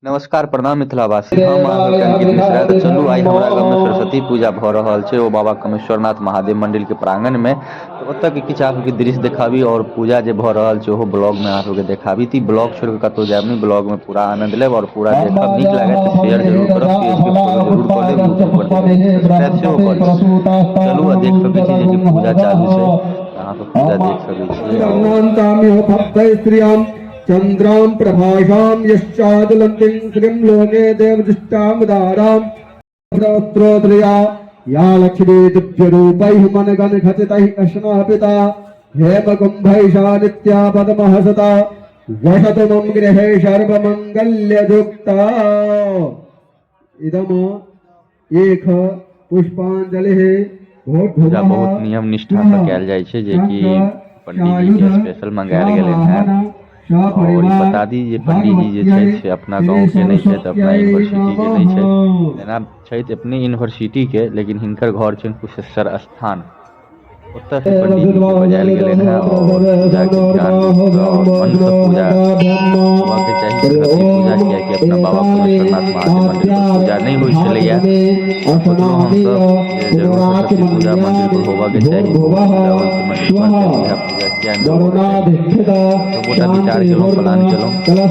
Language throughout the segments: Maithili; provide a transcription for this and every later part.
नमस्कार प्रणाम मिथिलावासी, हम अहाँके अंकित मिश्रा। तऽ चलू, आइ हमरा गाममे सरस्वती पूजा भऽ रहल छै ओ बाबा कमेश्वरनाथ महादेव मंदिर के प्रांगण मे। तऽ ओतऽ के किछु अहाँ सबके दृश्य देखाबी आओर पूजा जे भऽ रहल छै ओहो ब्लॉग मे अहाँ सबके देखाबी। तऽ ई ब्लॉग छोड़ि कऽ कतहु जायब नहि, ब्लॉग मे पूरा आनंद लेब आओर पूरा देखब। नीक लागत तऽ शेयर जरूर करब, पेज के फॉलो जरूर कऽ लेब, यूट्यूब पर देखै छी सब्सक्राइब सेहो कऽ लेब। चलू, आ देख सकै छी जेकि पूजा चालू छै, तऽ अहाँ सब पूजा देख सकै छियै। और चन्द्रां प्रभाषां यश्चादलन्तीं श्रीं लोके देवदृष्टामुदारां स्त्रोत्रया या लक्ष्मी दिव्यरूपैः मनगणखचितैः अश्नापिता हेमकुम्भैषा नित्या पद्महसता वसतु मम गृहे सर्वमङ्गल्ययुक्ता। इदम एक पुष्पाञ्जलिः। पूजा बहुत नियम निष्ठासँ कयल जाइ छै, जेकि पंडीजी के स्पेशल मंगायल गेलनि हेँ। और ई बता दी जे पंडीजी जे छथि से अपना गाँवके नहि छथि, अपना यूनिवर्सिटीके नहि छथि। एना छथि अपने यूनिवर्सिटीके, लेकिन हिनकर घर छनि कुशेश्वर स्थान। ओतऽसँ पंडीजीके बजायल गेलनि हेँ और पूजाके ध्यान और मनसँ पूजा होबाके चाही सरस्वती पूजा, कियाकि अपना बाबा कुमेश्वरनाथ महादेव मन्दिर पर पूजा नहि होइ छलैए। सोचलहुँ हमसब जे जरूर सरस्वती पूजा मन्दिर पर होबाके चाही। बहुत पूजा होइ छै मन्दिर पर, तऽ इएह पूजा किया नहि होबाके चाही? सबगोटा विचार केलहुँ, प्लान केलहुँ। प्लान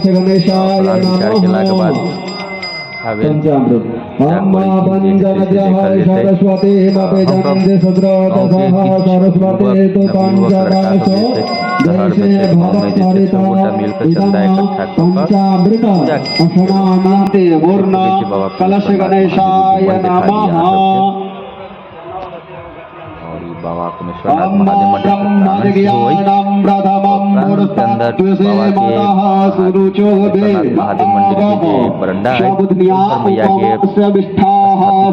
विचार केलाके बाद इच्छा भेल पूजा करै छी, जे हेतै से देखल जेतै। हमसब गाँवके किछु युवक, नवयुवक लड़का सब जे छथि, शहरमे छथि, गाँवमे जे छथि, सबगोटा मिल कऽ चन्दा इकट्ठा कऽ कऽ पूजा केलहुँ। देख सकै छी, बाबा कुशेश्वरनाथ महादेव गुम्बद देखा दी अहाँ सबके। और ई बाबा कुमेश्वरनाथ महादेव मंदिर के प्रांगण सेहो अछि और प्रांगण के अंदर बाबा के कुशेश्वरनाथ महादेव मंदिर के जे बरंडा अछि, ओहि पर मैया के स्थापित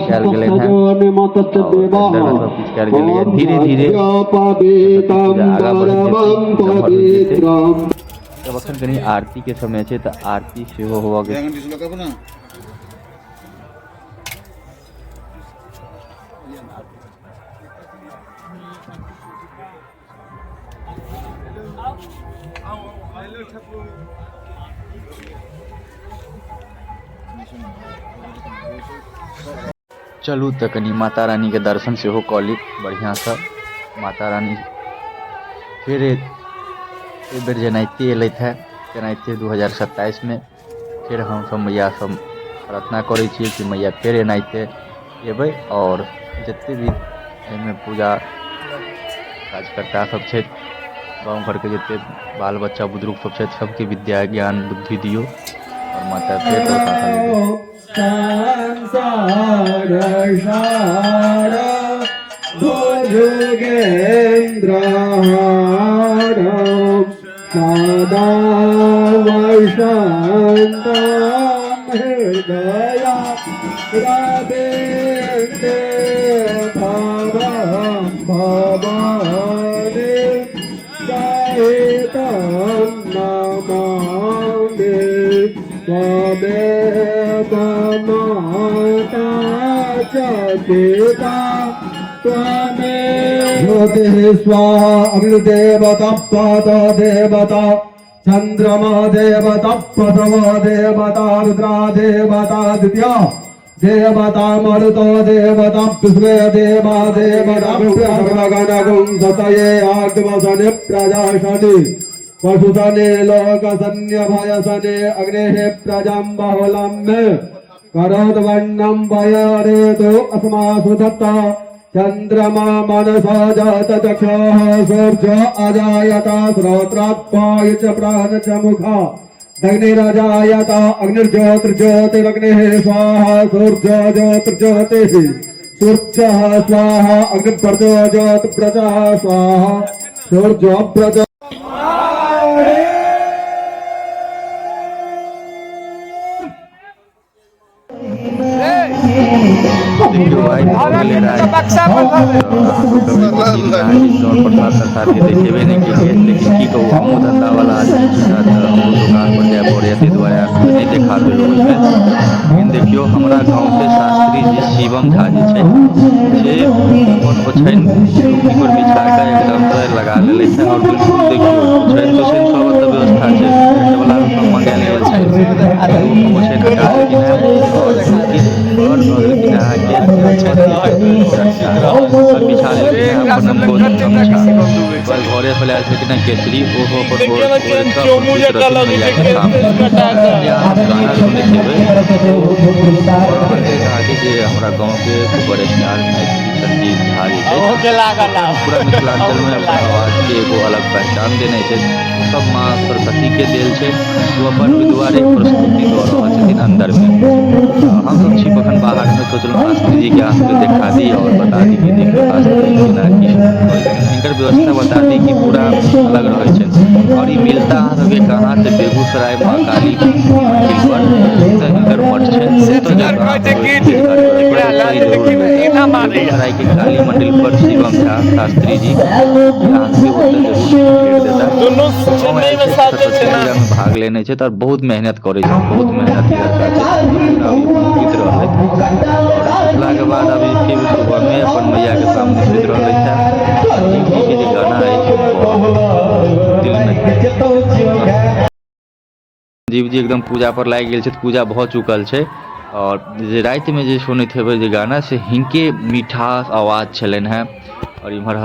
कयल गेलनि हेँ और अंदर मे सब किछु कयल गेलैए। धीरे धीरे सरस्वती पूजा आगाँ बढ़ैत जेतै, नमहर होइत जेतै। तब अखन कनि आरती के समय छै, तऽ आरती सेहो होबऽ के चलू, तऽ कनि माता रानीके दर्शन सेहो कऽ ली बढ़िआँसँ। माता रानी फेर एहि बेर जेनाहिते एलथि हे, तेनाहिते 2027मे फेर हमसभ मैयासँ प्रार्थना करै छियै कि मैया फेर एनाहिते अयबै आओर जतेक भी एहिमे पूजा कार्यकर्ता सब छथि, गाँव घरके जतेक बाल बच्चा बुजुर्ग सब छथि, सबके विद्या, ज्ञान, बुद्धि दियौ आओर माता फेर कृपा करियौ। संसार सार भुजगेन्द्र सदा वसन्तं हृदय रविन्दे भवं भवानी सहितं नमामि। त्वमेव माता च पिता त्वमेव ज्योतिः स्वाहा। अग्निदेवता, पाद देवता, चंद्रमा देवता, प्रथमा देवता, रुद्रा देवता, द्वितीया देवता, मरुतो देवता, विश्वे देवा देवता, गणगुं सतये आत्मसनि प्रजासनि पशुसने लोकसन्यभयसने अग्नेः प्रजां बहुलं मे करोद्वर्णं वयरेतो अस्मासु दत्ता। चन्द्रमा मनसा जात चक्षुः सूर्य अजायत श्रोत्रात् पायु च प्राण च मुखा अग्निरजायत अग्निर्ज्योतिर्ज्योतिरग्निः स्वाहा। सूर्य ज्योतिर्ज्योतिः सूर्यः स्वाहा। अग्निव्रतो ज्योतिव्रतः स्वाहा। सूर्यव्रत देखियौ, आइ भऽ गेलै राति। अहाँके प्रसाद तरसादके देखेबे नहि केलियै, लेकिन की कहू, हमहूँ धन्धावला आदमी छी ने, तऽ हमरो दोकान पर जाय पड़ैए, ताहि दुआरे अहाँके नहि देखा पेलहुँ ओहिमे। लेकिन देखियौ, हमरा गाँवके शास्त्री जी शिवम झा जे छै से अपन ओछैन चौकी पर बिछा कऽ एकदमसँ लगा लेलथि आओर बिल्कुल देखियौ, ओछैन तोछैन सब एतऽ व्यवस्था छै। वला सब मंगायल गेल छै। ओछाइन हटा देलखिन हेँ आओर आओर दऽ देलखिन अहाँके सब बिछा देलखिन हेँ अपन गमछा। ओकर घरे पर लायल छलखिन हेँ केसरी, ओहो अपन ओढ़ि कऽ अपन सुति रहथिन मैयाके सामने। जे अहाँ गाना सुनैत हेबै ओ अहाँके जे हमरा गाँवके सुपरस्टार मैथिली संजीव झा जे छथि, पूरा मिथिलाञ्चलमे अपन आवाजके एगो अलग पहचान देने छथि, सब माँ सरस्वतीके देल छै। ओ अपन दुआरे प्रस्तुति दऽ रहल छथिन अन्दरमे। हमसब छी बखन बाहरमे, सोचलहुँ शास्त्री जीके अहाँ सबके देखा दी आओर बता दी कि देखियौ शास्त्री केना की करै छथिन। हिनकर व्यवस्था बता दी कि पूरा अलग रहै छनि। आओर ई मिलता अहाँ सबके कहाँ? तऽ बेगूसराय माँ काली मन्दिर पर ओतऽ हिनकर मठ छनि। ओतऽ जाकऽ अहाँ सबके भेट घाट जरूर भेटत। बेगूसरायके काली मन्दिर पर शिवम झा शास्त्री जी अहाँ सबके ओतऽ जरूर भेट देता। गाँव आयल छथि, सरस्वती पूजामे भाग लेने छथि आओर बहुत मेहनत करै छथि, बहुत मेहनती लड़का छथि। सुति रहलथि आओर सुतलाके बाद अभी फिर सुबहमे अपन मैयाके सामने सुति रहलथि हेँ। संजीव जीके जे गाना अछि दिलमे। संजीव जी एकदम पूजा पर लागि गेल छथि, पूजा भऽ चुकल छै। आओर जे रातिमे जे सुनैत हेबै जे गाना, से हिनके मिठास आवाज छलनि हेँ। आओर इम्हर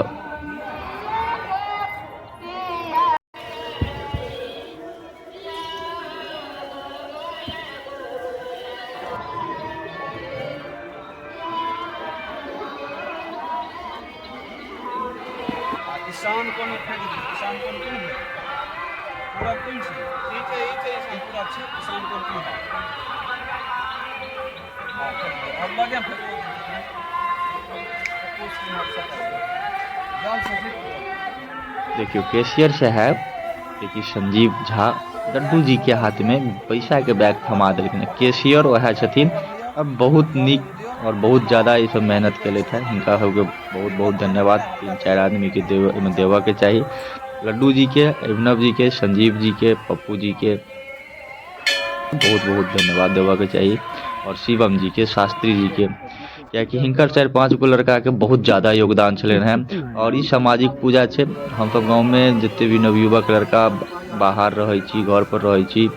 ईशान कोण फेंक दियौ। ईशान कोण कोन भेल? पूरब कोन छी? ई पूरब छी। ईशान कोण की है? हाँ, फेंक दियौ। अब लगे फेंकबो। देखियौ कैशियर साहेब जेकि संजीव झा लड्डू जीके हाथमे पैसाके बैग थमा देलखिन। कैशियर वएह छथिन। आओर बहुत नीक आओर बहुत जादा ई सब मेहनत केलथि हेँ, हिनका सबके बहुत बहुत धन्यवाद। 3-4 आदमीके देबऽ एहिमे देबऽके चाही, लड्डू जीके, अभिनव जीके, संजीव जीके, पप्पू जीके बहुत बहुत धन्यवाद देबऽके चाही आओर शिवम जीके, शास्त्री जीके, किएकि हिनकर 4-5 गो लड़काके बहुत जादा योगदान छलनि हेँ। आओर ई सामाजिक पूजा छै। हमसब गाँवमे जते भी नवयुवक लड़का बाहर रहै छी, घरपर रहै छी,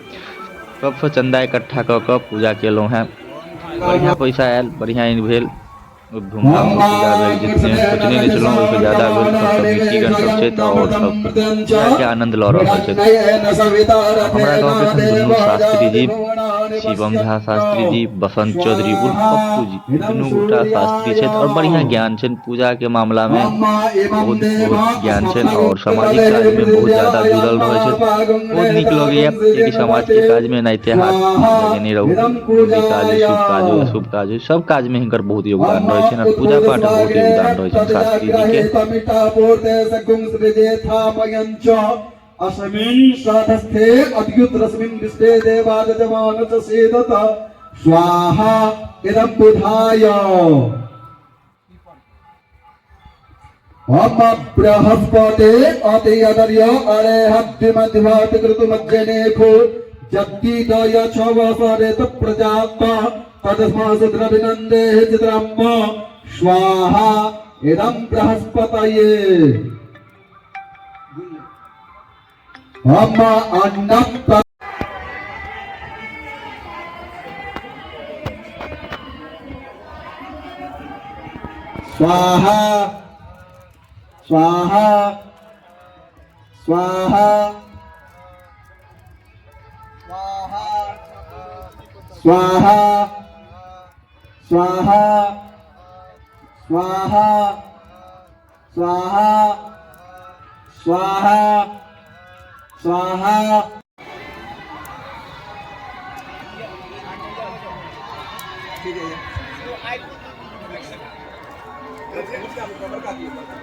सबसँ चन्दा इकट्ठा कऽ कऽ पूजा केलहुँ हेँ। बढ़िआँ पैसा आयल, बढ़िआँ ई भेल, धूमधामसँ पूजा भेल। जितने सोचने नहि छलहुँ ओहिसँ ज्यादा भेल। सब कमिटीगण सब छथि आओर सब पूजाके आनन्द लऽ रहल छथि। हमरा गाँवके छनि दुनू शास्त्री जी, शिवम झा शास्त्री जी, बसन्त चौधरी उर्फ पप्पू जी। दुनू गोटा शास्त्री छथि आओर बढ़िआँ ज्ञान छनि पूजाके मामलामे, बहुत बहुत ज्ञान छनि आओर सामाजिक काजमे बहुत ज्यादा जुड़ल रहै छथि। बहुत नीक लगैए, किएकि समाजके काजमे एनाहिते हाथ लगेने रहू। कोनो भी काज होइ, शुभ काज होइ, अशुभ काज होइ, सब काजमे हिनकर बहुत योगदान रहै छनि आओर पूजा पाठमे बहुत योगदान रहै छनि शास्त्री जीके। अस्मिन् साधस्थे अद्युत रश्मिन् विश्वे देवाजमान च सेदत स्वाहा इदं बुधाय। हम बृहस्पते अति अदर्य अरे हद्दिमध्वात कृतुमज्जनेखो जद्दीदय छवसरेत प्रजात तदस्मासुद्रविनन्दे चित्रम्म स्वाहा इदं बृहस्पतये। हम अन्न स्वाहा स्वाहा स्वाहा स्वाहा स्वाहा स्वाहा स्वाहा स्वाहा स्वाहा।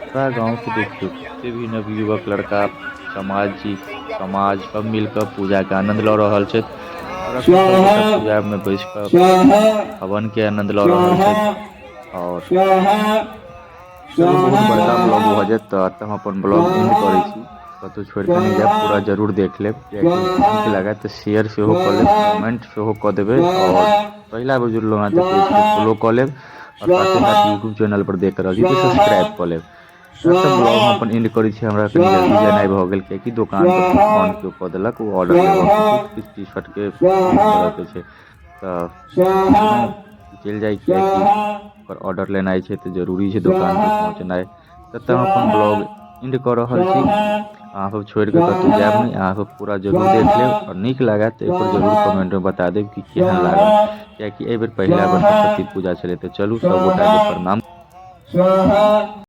पूरा गाँवके देखियौ जते भी नवयुवक लड़का समाज जी समाज सब मिलकऽ पूजाके आनन्द लऽ रहल छथि। आओर एखन सब गोटा पूजामे बैस कऽ हवनके आनन्द लऽ रहल छथि। आओर चलू, बहुत बड़का ब्लॉग भऽ जायत, तऽ एतऽ हम अपन ब्लॉग एंड करै छी। कतहु छोड़ि कऽ नहि जायब, पूरा जरूर देख लेब, किएकि नीक लागत तऽ शेयर सेहो कऽ लेब, कमेंट सेहो कऽ देबै आओर पहिला बेर जुड़लहुँ हेँ तऽ पेजके फॉलो कऽ लेब आओर साथे साथ यूट्यूब चैनल पर देख रहल छी तऽ सब्सक्राइब कऽ लेब। सब ब्लॉग हम अपन एंड करै छी। हमरा कनि जल्दी जेनाइ भऽ गेल, कियाकि दोकान पर फोन केओ कऽ देलक, ओ ऑर्डर लेबऽ के छै, किछु टी शर्ट के करऽ के छै, तऽ चलि जाइ, कियाकि ओकर ऑर्डर लेनाइ छै तऽ जरूरी छै दोकान पर पहुँचनाइ। तऽ हम अपन ब्लॉग एंड कऽ रहल छी। अहाँ सब छोड़ि कऽ कतहु जायब नहि, अहाँ सब पूरा जरूर देख लेब आओर नीक लागत तऽ एहिपर जरूर कमेंटमे बता देब कि केहन लागल, कियाकि एहि बेर पहिला बेर सरस्वती पूजा छलै। तऽ चलू, सब गोटाके प्रणाम। स्वाहा।